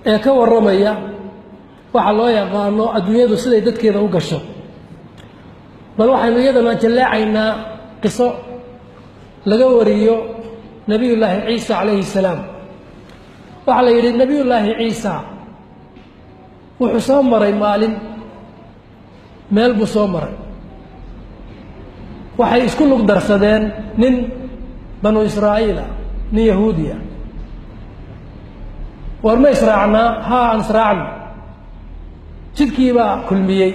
Ee ka warramaya waxa loo yaqaano adduunyadu siday dadkeeda u gasho. Bal waxaynu iyadana jalleecaynaa qiso laga wariyo Nabiyullaahi Ciisa calayhi salaam. Waxaa la yidhi Nabiyullaahi Ciisa wuxuu soo maray maalin, meel buu soo maray, waxay isku lug darsadeen nin Banu Israa'iil ah, nin Yahuudi ah. War ma israacnaa? Haa, aan israacno. Jidkii baa kulmiyey,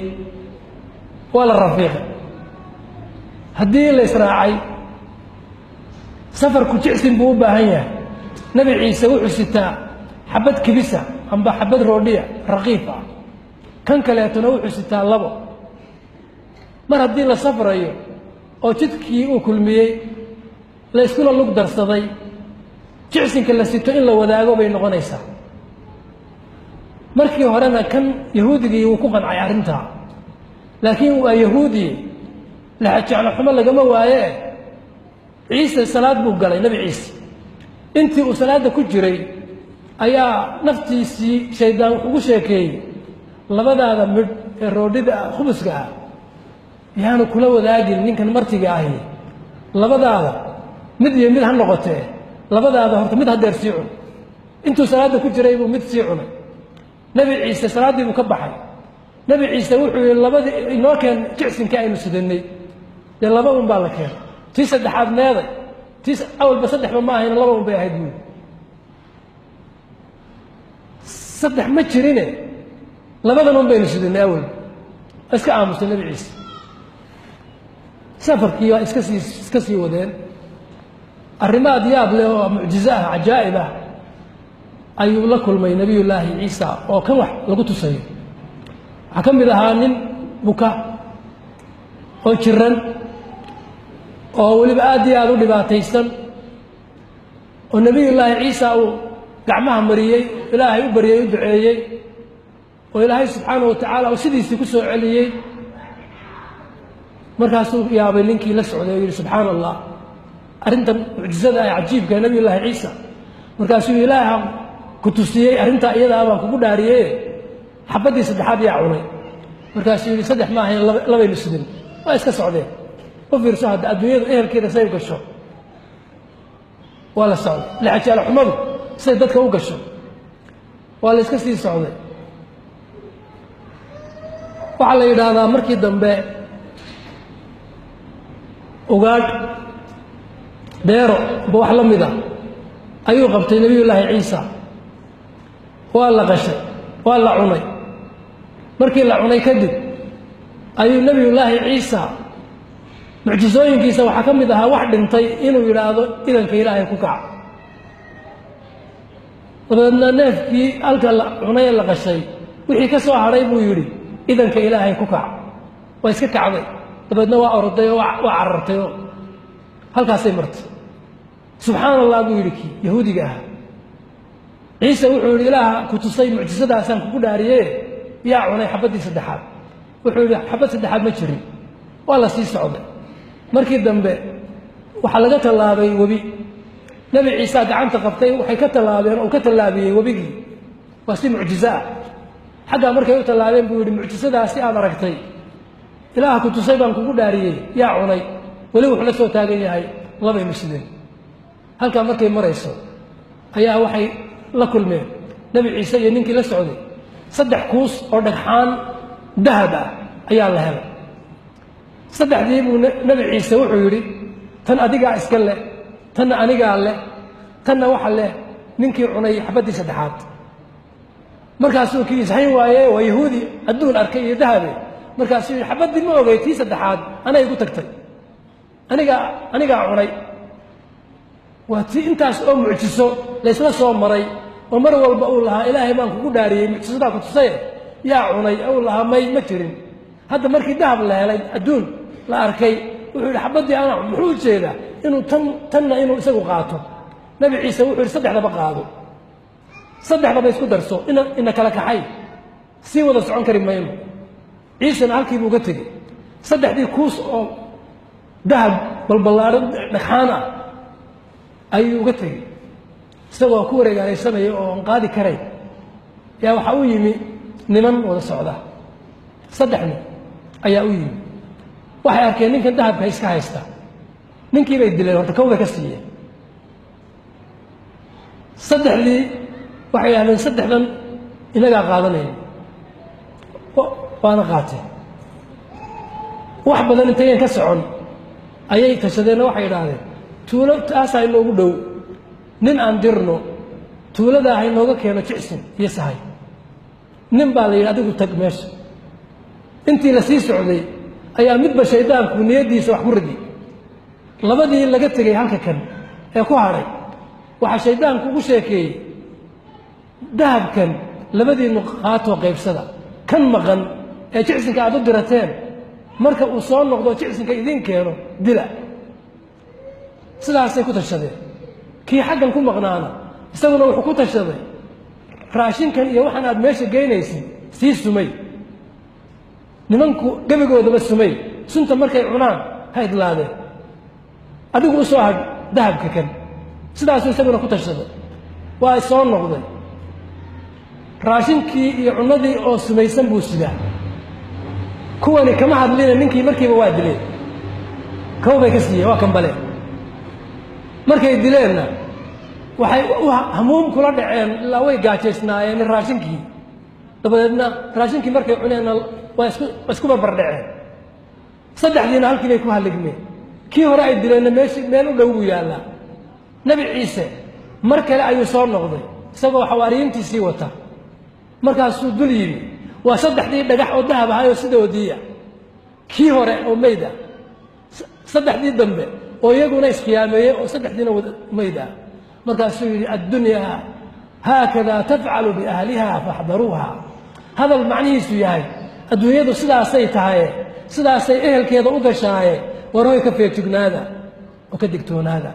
waa la rafiiqay. Haddii la israacay, safarku jicsin buu u baahan yahay. Nebi Ciise wuxuu sitaa xabad kibisa amba xabad roodhiya raqiif ah, kan kaleetona wuxuu sitaa labo. Mar haddii la safrayo oo jidkii uu kulmiyey, la iskuna lug darsaday, jicsinka la sito in la wadaago bay noqonaysaa. Markii horena kan Yahuudigii wuu ku qancay arrintaa, laakiin waa Yahuudi, lexejeclo xumo lagama waaye. Ciise salaad buu galay. Nebi Ciise intii uu salaadda ku jiray ayaa naftiisii shaydaan wuxuu ugu sheekeeyey: labadaada midh ee roodhida ah, khubuska ah, yaanu kula wadaagin ninkan martiga ahi. Labadaada mid iyo mid ha noqotee, labadaada horta mid hadeer sii cun. Intuu salaadda ku jiray buu mid sii cunay. Nebi Ciise salaaddii buu ka baxay. Nebi Ciise wuxuu yihi: labadii inoo keen jicsinkii aynu sidanay. Dee laba un baa la keenay, tii saddexaad meeday? Tii awalba saddexba ma ahayn, laba un bay ahayd buui. Saddex ma jirine, labadan un baynu sidanay awalba. Waa iska aamusay Nebi Ciise. Safarkii waa iska sii wadeen. Arrimaad yaab leh oo mucjizo ah, cajaa'ib ah ayuu la kulmay Nebiyullaahi Ciisa oo kan wax lagu tusayo. Waxaa ka mid ahaa nin buka oo jiran oo weliba aad iyo aada u dhibaataysan oo Nebiyullaahi Ciisa uu gacmaha mariyey, Ilaahay u baryey, u duceeyey, oo Ilaahay subxaanahu wa tacaala uu sidiisii ku soo celiyey. Markaasuu yaabay ninkii la socday oo yidhi: subxaana Allah, arrintan mucjizada ee cajiibka Nebiyullaahi Ciisa. Markaasuu: Ilaaha ku tusiyey arrintaa iyadaa baan kugu dhaariye, xabaddii saddexaad yaa cunay? Markaasuu yidhi: saddex ma ahayn, labaynu sidin. Waa iska socdeen. U fiirso hadda adduunyadu ehelkeeda say u gasho. Waa la socday. Lexajaalo xumadu say dadka u gasho. Waa la iska sii socday. Waxaa la yidhaahdaa markii dambe ugaadh dheero ba wax la mid a ayuu qabtay Nebiyullaahi Ciisa. Waa la qashay, waa la cunay. Markii la cunay kadib ayuu Nebiyullaahi Ciisa mucjisooyinkiisa waxaa ka mid ahaa wax dhintay inuu yidhaahdo: idanka Ilaahay ku kaca. Dabeedna neefkii halka la cunay ee la qashay wixii ka soo hadhay buu yidhi: idanka Ilaahay ku kaca. Waa iska kacday. Dabeedna waa oroday oo waa carartay oo halkaasay martay. Subxaana Allah, buu yidhi kii Yahuudiga ahaa. Ciise wuxuu yidhi: Ilaaha ku tusay mucjisadaasaan kugu dhaariye, yaa cunay xabaddii saddexaad? Wuxuu yidhi: xabad saddexaad ma jirin. Waa la sii socday. Markii dambe waxaa laga tallaabay webi. Nebi Ciisa gacanta qabtay, waxay ka tallaabeen oo ka tallaabiyey webigii. Waa si mucjizo ah. Xaggaa markay u tallaabeen buu yidhi: mucjisadaasi aad aragtay, Ilaaha ku tusay baan kugu dhaariyey, yaa cunay? Weli wuxuu la soo taagan yahay labaynu sideen. Halkaa markay marayso ayaa waxay la kulmeen Nebi Ciise iyo ninkii la socday saddex kuus oo dhagxaan dahab ah ayaa la helay. Saddexdii buu Nebi Ciise wuxuu yidhi: tan adigaa iska leh, tanna anigaa leh, tanna waxa leh ninkii cunay xabaddii saddexaad. Markaasuu kii ishayn waaye, waa Yahuudi adduun arkay iyo dahabe. Markaasuu yidhi: xabaddii ma ogay, tii saddexaad anay igu tagtay, anigaa cunay. Waa tii intaas oo mucjiso laysla soo maray oo mar walba uu lahaa: Ilaahay baan kugu dhaariyey, mucjisadaa ku tusaye, yaa cunay? Uu lahaa: may, ma jirin. Hadda markii dahab la helay, adduun la arkay, wuxuu yidhi: xabaddii ana. Muxuu u jeedaa? Inuu tan tanna inuu isagu qaato. Nebi Ciise wuxuu yidhi: saddexdaba qaado, saddexdaba isku darso, ina kala kaxay, sii wada socon kari mayno. Ciisena halkii buu ka tegey. Saddexdii kuus oo dahab balballaadhan dhagxaan ah ayuu uga tegey, isagoo ku wareegaaleysanaya oo aan qaadi karayn. Yaa waxaa u yimi niman wada socda, 3 nin ayaa u yimi. Waxay arkeen ninkan dahabka iska haysta, ninkii bay dileen, horta kow bay ka siiyeen. 3dii waxay yidhahdeen 3dan inagaa qaadanayna, waana qaateen. Wax badan intayan ka socon ayay tashadeenna, waxay idhaahdeen tuulo taasaa inoogu dhow, nin aan dirno tuuladaa ha inooga keeno jicsin iyo sahay. Nin baa la yidhi adigu tag meesha. Intii la sii socday ayaa midba shaydaanku niyaddiisa wax ku ridi. 2dii laga tegey halka kan ee ku hadhay waxaa shaydaanku ugu sheekeeyey dahabkan labadiinnu qaatoo qaybsada, kan maqan ee jicsinka aad u dirateen marka uu soo noqdo jicsinka idiin keeno dila. Sidaasay ku tashadeen. Kii xaggan ku maqnaana isaguna wuxuu ku tashaday raashinkan iyo waxaan aad meesha geynaysid sii sumay, nimanku gebigoodaba sumay, sunta markay cunaan ha idlaadeen, adigu u soo hadh dahabka kan. Sidaasuu isaguna ku tashaday. Waa soo noqday, raashinkii iyo cunnadii oo sumaysan buu sidaa. Kuwani kama hadlina, ninkii markiiba waa dileen, kow bay ka siiyeen, waa kambaleen. Markay dileenna waxay hamuum kula dhaceen, ilaa way gaajaysnaayeen raashinkii. Dabadeedna raashinkii markay cuneenna waa isku barbar dhaceen. 3diina halkii bay ku halligmeen. Kii hore ay dileenna meeshi meel u dhow buu yaallaa. Nebi Ciise mar kale ayuu soo noqday isagoo xawaariyiintiisii wata. Markaasuu dul yimi, waa 3dii dhagax oo dahab ahayoo sidoodiiya, kii hore oo meyd ah, 3dii dambe oo iyaguna iskhiyaameeyey oo 3diina meyd ah. Markaasuu yidhi addunyaa haakadaa tafcalu biahliha faxdaruuha. Hadal macnihiisu yahay adduunyadu sidaasay tahaye, sidaasay ehelkeeda u gashaaye, warhoy ka feejignaada oo ka digtoonaada.